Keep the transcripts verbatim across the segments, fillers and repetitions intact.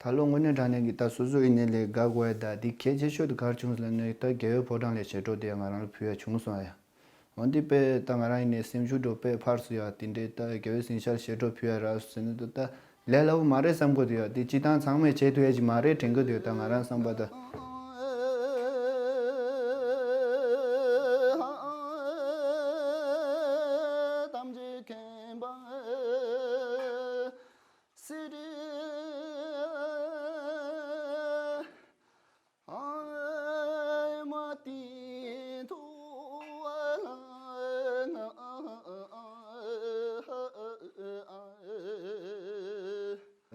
ད་ལོ་དངོས་གནས་དྲང་གནས་ཀྱི་ད་སོ་སོ་ཡིན་ནའི་ལས་དགའ་དགོས་ཡ། ད་འདི་གལ་ཆེ་ཤོས་དེ་ག་རེ་བྱུང་སོང་ལབ་ན། ད་རྒྱལ་བའི་ཕོ་བྲང་ལ་བྱེད་སྒྲོག་དེ་ང་རང་ལ་ཕུལ་ཡ་བྱུང་སོང་ཡ། འོན་ཏེ་དཔེ་ད་ང་རང་ཡིན་ནའི་སེམས་ཤུགས་འགྲོ་དཔེ་འཕར་སོང་ཡ། དེ་འདྲའི་ད་རྒྱལ་བའི་སེམས་ཤར་བྱེད་སྒྲོག་ཕུལ་ཡ་རག་སོང་ཟེར་ན། ད་ད་ལས་སླ་པོ་མ་རེད་བསམ་གྱི་འདུག་ཡ། དེ་སྤྱི་བཏང་ཚང་མས་བྱེད་ཐུབ་ཡ་ཅིག་མ་རེད་དྲན་གྱི་འདུག་ཡ། ད་ང་རང་བསམ་པ་ད།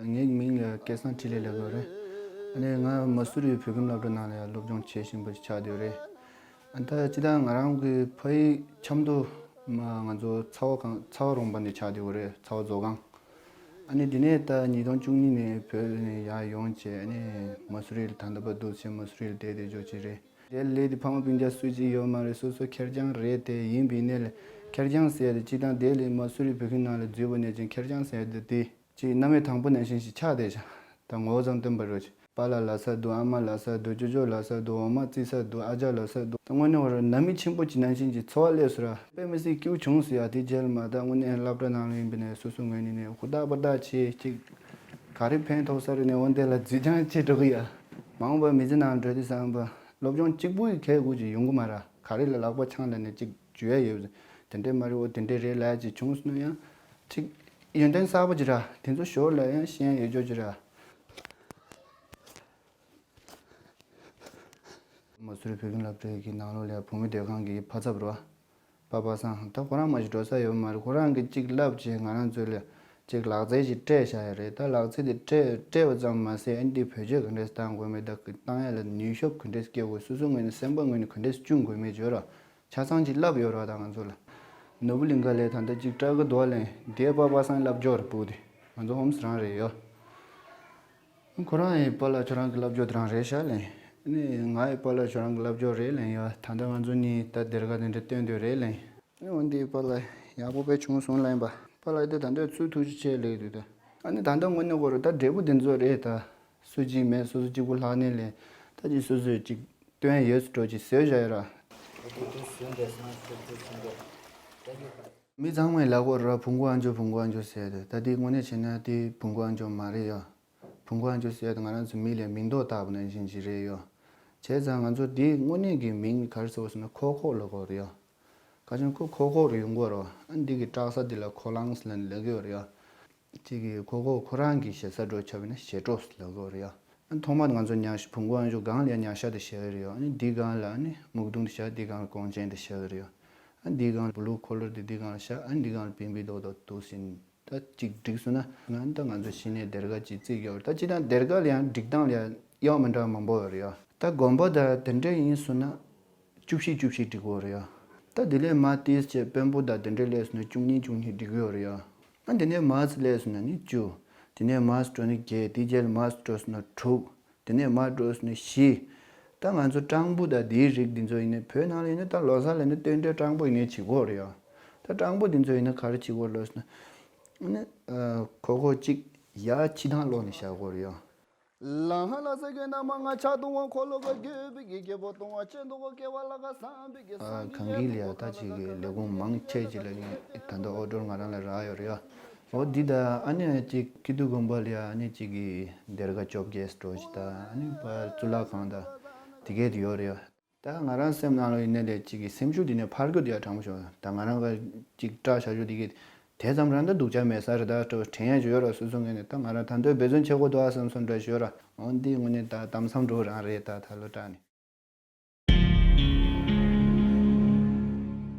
ངའི་མིང་ལ་སྐལ་བཟང་འཕྲིན་ལས་ལབ་ཡོད་རེད། ཨ་ནི་ང་མ་སུ་རི་བོད་ཁྱིམ་སློབ་གྲྭ་ནང་ལ་ཡང་སློབ་སྦྱོང་བྱེད་བཞིན་པ་ཆགས་བསྡད་ཡོད་རེད། ཨ་ད་སྤྱིར་བཏང་ང་རང་གི་ཕ་ཡུལ་ཆབ་མདོ་མ་ང་ཚོ་ཚ་བ་གང་ཚ་བ་རོང་པ་ནས་ཆགས་བསྡད་ཡོད་རེད། ཚ་བ་མཛོ་སྒང་། ཨ་ནི་དེ་ནས་ད་ཉིས་སྟོང་བཅུ་གཉིས་ནས་བོད་ནས་ཡར་ཡོང་བྱས། ཨ་ནི་མ་སུ་རི་ལ་ད་ལྟ་བར་འདུག་བྱས་མ་སུ་རི་ལ་བསྡད་བསྡད་ཆོག་ཅིག་རེད། དེ་ལས་དེ་ཕ་མ་སྤུན་ཀྱག་སུ་གཅིག་ཡོད་མ་རེད། སོ་སོ་ཁེར་རྐྱང་རེད། དེ་ཡིན་པའི་ནས་ལས་ཁེར་རྐྱང་ཟེར་ཡ་དེ་སྤྱིར་བཏང་དེ་ལས་མ་སུ་རི་བོད་ཁྱིམ་ནང་ལ་འཛུལ་བ་ནས་ཅིག་ཁེར་རྐྱང་ཟེར་ཡ་དེ་དེ་ཅིག་རྣམ་དབྱེ་དང་པོ་ནང་བཞིན་ཞིག་ཆགས་བསྡད་ཤག་ད་ངོ་བོ་ཙམ་སྟོན་པ་རེད། པཱ་ལགས་ལབ་ས་འདུག་ཨ་མ་ལབ་ས་འདུག་ཅོ་ཅོ་ལབ་ས་འདུག་འོ་མ་བརྩི་ས་འདུག་ཨ་ཅག་ལབ་ས་འདུག་ད་དངོས་གནས་བར་ནང་མི་ཆེན་པོ་ཅིག་ནང་བཞིན་གྱི་འཚོ་བ་སླེབས་སོང་ར། དཔེ་མི་སྲིད་སྐྱིད་པོ་བྱུང་སོང་ཡ། དེ་རྗེས་ལ་མ་ད་དངོས་གནས་སློབ་གྲྭ་ནང་ལ་ཡིན་པ་ནས་སོ་སོ་ངོས་ནས་ནས་ཧུར་ཐག་པར་ཐག་བྱས་ཅིག་ག་རེ་ཕན་ཐོགས་ས་རེད་ནས་འོན་ཏེ་ལ་འཛུལ་ཀྱང་བྱེད་འགྲོ་གི་ཡ། མ་འོངས་པར་མི་ཚེ་ནང་འགྲོ་དུས་ཙམ་པ་སློབ་སྦྱོང་གཅིག་པུ་ཡི་གལ་དགོས་ཀྱི་ཡོང་གི་མ་ར། ག་རེ་ལ་ལག་པ་འཆང་ལ་ནས་ཅིག་འཇུ་ཡ་ཡོད། དེ་འདྲས་མ་རེད། འོ་དེ་འདྲས་རེད་ལབ་ཡ་ཅིག་བྱུང་སོང་ན་ཡང་ཅིག་ཡོན་ཏན་གསར་པ་ཅིག་ར། དེ་ཚོ་ཞོར་ལ་ཡང་ཤེས་ཡ་ཡོད་ཆོག་ཅིག་ར། མ་སུ་རི་བོད་ཁྱིམ་སློབ་གྲྭའི་གི་ནང་ལོགས་ལ་བུ་མོའི་སྡོད་ཁང་གི་ཕ་ཚབ་རེད་བ། པ་པ་སངས་ད་ཁོ་རང་མ་གཞི་འགྲོ་ས་ཡོད་མ་རེད། ཁོ་རང་གིས་གཅིག་ལབ་བྱས་ང་རང་ཚོ་ལ་གཅིག་ལག་རྩལ་ཞིག་སྤྲད་བཞག་ཡ་རེད། ད་ལག་རྩལ་དེ་སྤྲད་སྤྲད་པ་ཙམ་མ་ཟད། ཨ་ནི་དེ་བེད་སྤྱོད་ག་འདྲས་བཏང་དགོས་མེད། ད་གི་བཏང་ཡ་ལ་ནུས་ཤུགས་ག་འདྲས་སྐྱེ་དགོས། སོ་སོ་ངོས་ནས་སེམས་པ་ངོས་ནས་ག་འདྲས་བཅུག་དགོས་མེད་བརྗོད་ར། ཆ་ཚང་ཅིག་ལབ་ཡོད་ར། ད་ང་ཚོ་ལ་ནོར་བུ་གླིང་ག་ལ་ད་ལྟ་གཅིག་སྤྲད་གི་འདུག་ལན་དེ་པ་པ་སངས་ལབ་ཅོག་རེད་པོ་དེ། ང་ཚོ་ཧོམ་སི་རང་རེད་ཡོད། ཁོ་རང་ཡི་པཱ་ལགས་ཁྱོད་རང་གི་ལབ་ཅོག་དེ་རང་རེད་ཤག་ལན། ནི་ང་ཡི་པཱ་ལགས་ཁྱོད་རང་གི་ལབ་ཅོག་རེད་ལན་ཡོད། ད་ལྟ་ང་ཚོ་གཉིས་ད་སྡེར་ཁ་དེ་འདྲ་སྟོན་དུས་རེད་ལན། ནི་འོན་ཏེ་པཱ་ལགས་ཡག་པོ་དཔེ་བྱུང་སོང་ལན་པ། པཱ་ལགས་དེ་ད་ལྟ་ཚུར་ཐུགས་རྗེ་ཆེ་ལེགས་འདུག་ད། ཨ་ནི་ད་ལྟ་དངོས་གནས་ཁོ་རང་ད་འབྲས་བུ་དེ་ཚོ་རེད་ད། སུ་གཅིག་མེད་སོ་སོ་གཅིག་པུ་ལྷག་ནས་ལན། ད་ཅིག་སོ་སོས་ཅིག་སྟོན་ཡོད་སུ་འགྲོ་ཅིག་ཟེར་བཞག་ཡོད་ར། མི་ཚང་མས་ལབ་ཀྱི་ཡོད་ར། བོང་གུ་ཨ་མཆོག་བོང་གུ་ཨ་མཆོག་ཟེར་ཏེ། ད་དེ་དངོས་གནས་བྱས་ན་དེ་བོང་གུ་ཨ་མཆོག་མ་རེད་ཡ། བོང་གུ་ཨ་མཆོག་ཟེར་ཏེ་ང་རང་ཚོ་མི་ལ་མིང་འདོགས་བཏགས་པ་ནང་བཞིན་ཞིག་རེད་ཡ། བྱས་ཙང་ང་ཚོ་དེ་དངོས་གནས་ཀྱི་མིང་ག་རེ་ཟེར་བ་ཟེར་ན་ཁོག་ཁོག་ལབ་ཀྱི་ཡོད་རེད་ཡ། ཁ་ཅིག་ཁོ་ཁོག་ཁོག་རེ་ཡོང་གི་ཡོད་རེད་བ། ཨ་འདི་གི་བཀྲག་ས་འདི་ལ་ཁོ་ལངས་ལབ་ནས་ལབ་ཀྱི་ཡོད་རེད་ཡ། གཅིག་གིས་ཁོ་ཁོ་ཁོ་རང་གི་ཞེ་ས་འགྲོ་ཆོག་པ་ཡིན་ན་ཞེ་གྲོགས་ལབ་ཀྱི་ཡོད་རེད་ཡ། ཨ་ཐོག་མར་ང་ཚོ་ཉ་བོང་གུ་ཨ་མཆོག་སྒང་ལ་ཡ་ཉ་ཤ་དེ་བཞག་གི་རེད་ཡ། ཨ་ནི་འདི་སྒང་ལ་ཨ་ནི་སྨུག་རྡུང་དེ་བཞག་འདི་སྒང་ལ་གོང་ཆེན་དེ་བཞག་གི་རེད་ཡ། ཨ་འདི་སྒང་ལ་བུ་ལུག་འཁོར་ལོ་དེ་འདི་སྒང་ལ་བཞག་ཨ་འདི་སྒང་ལ་བིང་བིང་རྡོག་རྡོག་འདུག་ཟིན། ད་གཅིག་འགྲིག་སོང་ན་ང་ད་ང་ཚོ་གཞི་ནས་སྡེར་ཁ་གཅིག་བརྩིགས་ཡོད་རེད། ད་སྤྱིར་བཏང་སྡེར་ཁ་ལ་ཡང་སྒྲིག་སྟངས་ལ་ཡང་གཡོག་མི་འདྲ་བ་མང་པོ་ཡོད་རེད་ཡ། ད་དགོན་པ་དང་དེ་འདྲ་ཡིན་སོང་ན། བཅུ་བཞི་བཅུ་བཞི་སྒྲིག་གི་ཡོད་རེད་ཡ། ད་དེ་ལས་མར་ཏིས་བྱས་དཔོན་པོ་དང་དེ་འདྲ་སླེབས་སོང་ན་བཅུ་གཉིས་བཅུ་གཉིས་སྒྲིག་གི་ཡོད་རེད་ཡ། ཨ་དེ་ནས་མར་སླེབས་སོང་ན་ནི་བཅུ། དེ་ནས་མར་འགྲོ་ན་བརྒྱད། དེ་རྗེས་ལ་མར་འགྲོ་སོང་ན་དྲུག། དེ་ནས་མར་འགྲོ་སོང་ན་བཞི། ད་ང་ཚོ་སྤྲང་པོ་དང་དེའི་རིགས་འདི་ཚོ་ཡིན་ན་བོད་ནང་ལ་ཡིན་ན་ད་ལོ་གསར་ལ་ཡིན་ན་རྟེན་འབྲེལ་སྤྲང་པོ་ཡིན་ནའི་བྱེད་ཀྱི་ཡོད་རེད་ཡ། ད་སྤྲང་པོ་འདི་ཚོ་ཡིན་ན་ག་རེ་བྱེད་ཀྱི་ཡོད་རེད་ཟེར་ན། ཨ་ནི་ཨ་ཁོ་ཁོ་གཅིག་ཡར་ཕྱི་ཐང་སློག་ནས་བཞག་གི་ཡོད་རེད་ཡ། ལ་ཧ་ལ་ས་གི་ན་མ་ང་ཆ་དུང་བ་འཁོར་ལོ་ག་རྒྱུད་པའི་གི་རྒྱལ་པོ་དུང་བ་ཆེ་མདོག་ག་སྐྱེ་བ་ལ་ག་བསམ་པའི་གི་ཨ་སངས་རྒྱས་གངས་སྐྱིད་ལ་ཡ་ད་ཅིག་གི་ལས་ཁུངས་མང་ཆེ་ཅིག་ལ་ནི་ད་ལྟ་ཨོ་ཌར་ང་རང་ལ་རག་ཡོད་རེད་ཡ། འོ་འདི་ད་ཨ་ནི་ཅིག་སྐྱིད་སྡུག་དགོན་པ་ལ་ཡ་ཨ་ནི་ཅིག་གི་སྡེར་ཁ་བཅོ་བརྒྱད་འགྲོ་ཅིག་ད་ཨ་ནི་པ་གཙུག་ལག་ཁང་ད་དེ་གས་དེ་ཡོད་རེད་ཡ། ད་ང་རང་སེམས་ནང་ལ་ཡིན་ནའི་ལས་གཅིག་གི་སེམས་ཤུགས་དེ་ནས་འཕར་རྒྱུ་དེ་ཡང་དྲང་པོ་བྱུང་། ད་ང་རང་ག་གཅིག་སྐྲག་བཞག་རྒྱུ་དེ་གི་དེ་ཙམ་རང་ད་སྡུག་ཅག་མེད་ས་རེད། ད་སྤྲོ་དྲན་ཡ་ཞུ་ཡོད་ར། སོ་སོ་ངོས་ནས་ད་ང་རང་ད་འདོད་འབད་བརྩོན་བྱེད་དགོས་འདུག་ཨ་བསམ་སོང་འདྲ་ཞུ་ཡོད་ར། འོན་ཏེ་དངོས་གནས་ད་གཏམ་བཟང་འགྲོ་རང་རེད། ད་ད་ལོ་སྐྲག་ནས།